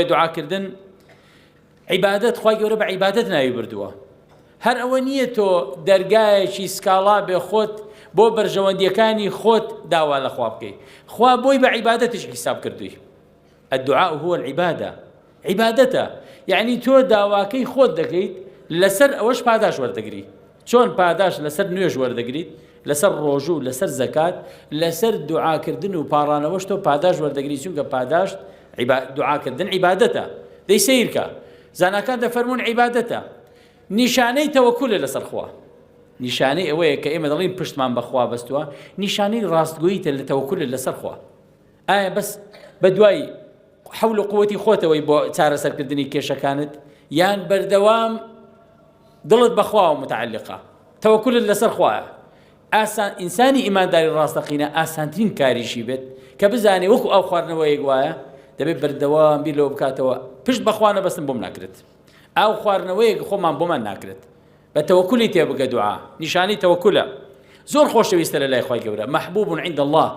دوعاکردن عیبادەت خوای گەورە بە عیبادەت ناوی بردووە هەر ئەوە نییە تۆ دەرگایەکی سکاڵا بێ خۆت بۆ بەرژەوەندیەکانی خۆت داوا لە خوا بکەی خوا بۆی بە عیبادەتیش حیساب کردووی الدعاء هو العبادة عیبادەتە یعنی تۆ داواکەی خۆت دەکەیت لەسەر ئەوەش پاداش وەردەگری چۆن پاداشت لەسەر نوێژ وەردەگریت، لەسەر ڕۆژوو، لەسەر زەکات، لەسەر دوعاکردن و پاڕانەوەش تۆ پاداشت وەردەگری چونکە پاداشت دوعاکردن عیبادەتە. دەی سەیرکە زاناکان دەفەرموون عیبادەتە نیشانەی تەوەکولە لەسەر خوا. نیشانەی ئەوەیە کە ئێمە دەڵێین پشتمان بە خوا بەستووە، نیشانەی ڕاستگۆییتە لە تەوەکولت لەسەر خوا. ئایا بەس بە دوای حەول و قوتی خۆتەوەی بۆ چارەسەرکردنی کێشەکانت یان بەردەوام دڵت بە خواوە متعلقە تەوەکولت لەسەر خوایە ئاسان ئینسانی ئیمانداری ڕاستەقینە ئاسانترین کاریشی بێت کە بزانێ وەکو ئاو خواردنەوەیەک وایە دەبێت بەردەوام بیر لەوە بکاتەوە پشت بەخوا نەبەستن بۆم ناکرێت ئاو خواردنەوەیەک خۆمان بۆمان ناکرێت بە تەوەکولی تێبگە دوعا نیشانەی تەوەکولە زۆر خۆشەویستە لە لای خوای گەورە محبوب عند الله.